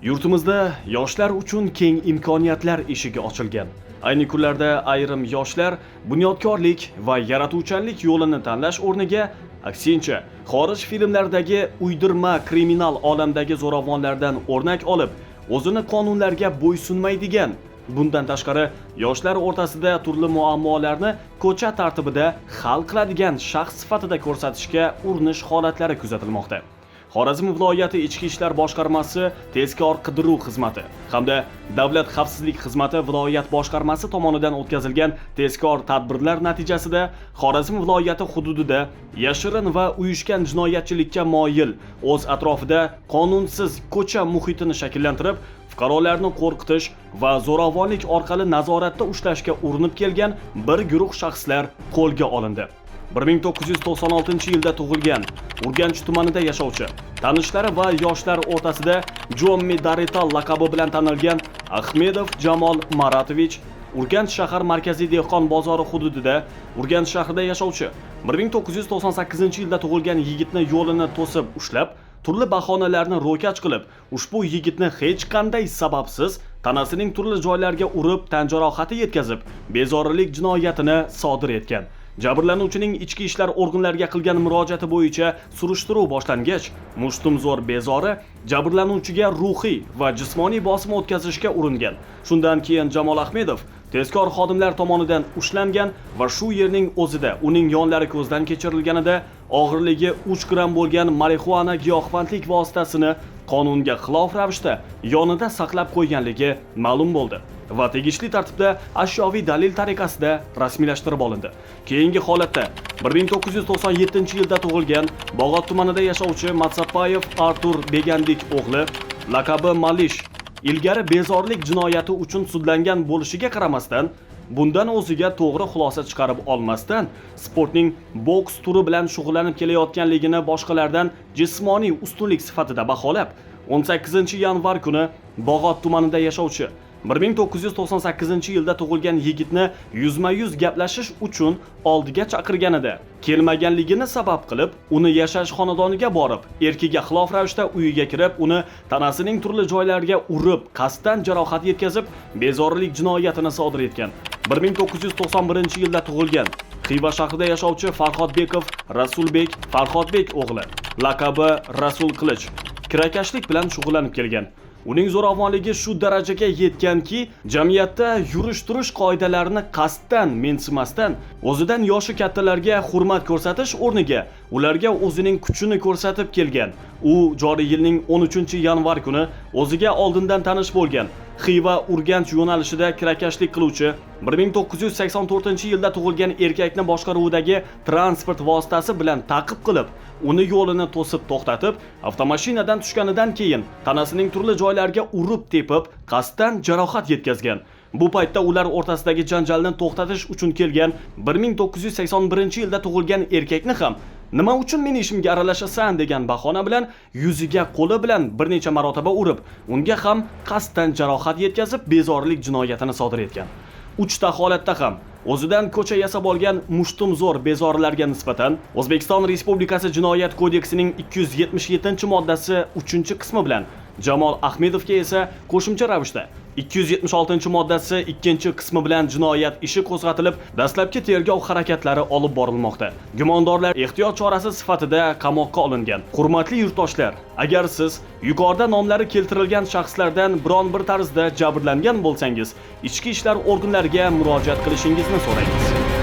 Yurtimizda yoshlar uchun keng imkoniyatlar eshigi ochilgan. Ayni kunlarda ayrim yoshlar bunyodkorlik va yaratuvchanlik yo'lini tanlash o'rniga, aksincha, xorij filmlaridagi uydirma kriminal olamdagi zo'ravonlardan o'rnak olib, o'zini qonunlarga bo'ysunmaydigan, bundan tashqari yoshlar o'rtasida turli muammolarni ko'cha tartibida hal qiladigan shaxs sifatida ko'rsatishga urinish holatlari kuzatilmoqda. Xorazm viloyati Ichki ishlar boshqarmasi tezkor qidiruv xizmati hamda Davlat xavfsizlik xizmati viloyat boshqarmasi tomonidan o'tkazilgan tezkor tadbirlar natijasida Xorazm viloyati hududida yashirin va uyushgan jinoyatchilikka moyil, o'z atrofida qonunsiz ko'cha muhitini shakllantirib, fuqarolarni qo'rqitish va zo'ravonlik orqali nazoratda ushlashga urinib kelgan bir guruh shaxslar qo'lga olindi. 1996-yilda tug'ilgan, Urganch tumanida yashovchi, tanishlari va yoshlar o'rtasida Jommi Darital laqabi bilan tanilgan Ahmedov Jamol Maratovich Urganch shahar markaziy dehqon bozori hududida Urganch shahrida yashovchi 1998-yilda tug'ilgan yigitni yo'lini to'sib ushlab, turli bahonalarni ro'kach qilib, ushbu yigitni hech qanday sababsiz tanasining turli joylariga urib, tan jarohati yetkazib, bezorilik jinoyatini sodir etgan. Jabrlanuvchining ichki ishlar organlariga qilgan murojaati bo'yicha surishtiruv boshlangach, mushtumzo'r bezori jabrlanuvchiga ruhiy va jismoniy bosim o'tkazishga uringan. Shundan keyin Jamol Ahmedov tezkor xodimlar tomonidan ushlangan va shu yerning o'zida uning yonlari ko'zdan kechirilganida og'irligi 3 gramm bo'lgan marixuana giyohvandlik vositasini qonunga xilof ravishda yonida saqlab qo'yganligi ma'lum bo'ldi va tegishli tartibda ashyoviy dalil tariqasida rasmiylashtirib olindi. Keyingi holatda 1997-yilda tug'ilgan, Bog'ot tumanida yashovchi Matsapayev Artur Begandik o'g'li, laqabi Malish, ilgari bezorlik jinoyati uchun sudlangan bo'lishiga qaramasdan, bundan o'ziga to'g'ri xulosa chiqarib olmasdan, sportning boks turi bilan shug'ullanib kelayotganligini boshqalardan jismoniy ustunlik sifatida baholab, 18 yanvar kuni Bog'ot tumanida yashovchi 1998-yilda tug'ilgan yigitni yuzma-yuz gaplashish uchun oldiga chaqirganida kelmaganligini sabab qilib, uni yashash xonadoniga borib, erkiga xilof ravishda uyiga kirib, uni tanasining turli joylariga urib, qasddan jarohat yetkazib, bezorilik jinoyatini sodir etgan. 1991-yilda tug'ilgan, Xiva shahrida yashovchi Farhodbekov Rasulbek Farhodbek o'g'li, laqabi Rasul Qilich, kirakashlik bilan shug'ullanib kelgan. Uning zo'ravonligi shu darajaga yetganki, jamiyatda yurish-turish qoidalarini qasddan mensimasdan, o'zidan yoshi kattalarga hurmat ko'rsatish o'rniga ularga o'zining kuchini ko'rsatib kelgan. U joriy yilning 13 yanvar kuni o'ziga oldindan tanish bo'lgan Xiva Urganch yo'nalishida kirakashlik qiluvchi 1984-yilda tug'ilgan erkakni boshqaruvidagi transport vositasi bilan ta'qib qilib, uni yo'lini to'sib to'xtatib, avtomashinadan tushganidan keyin tanasining turli joylariga urib tepib, qasddan jarohat yetkazgan. Bu paytda ular o'rtasidagi janjalni to'xtatish uchun kelgan 1981-yilda tug'ilgan erkakni ham "Nima uchun meni ishimga aralashasan?" degan bahona bilan yuziga qo'li bilan bir necha marotaba urib, unga ham qasddan jarohat yetkazib, bezorilik jinoyatini sodir etgan. Uchta holatda ham o'zidan ko'cha yasab olgan mushtumzo'r bezorilarga nisbatan O'zbekiston Respublikasi Jinoyat kodeksining 277-moddasi 3-qismi bilan, Jamol Ahmedovga esa qo'shimcha ravishda 276-moddasi 2-qismi bilan jinoyat ishi qo'zg'atilib, dastlabki tergov harakatlari olib borilmoqda. Gumondorlar ehtiyot chorasi sifatida qamoqqa olingan. Hurmatli yurtdoshlar, agar siz yuqorida nomlari keltirilgan shaxslardan biron bir tarzda jabrlangan bo'lsangiz, ichki ishlar organlariga murojaat qilishingizni so'raymiz.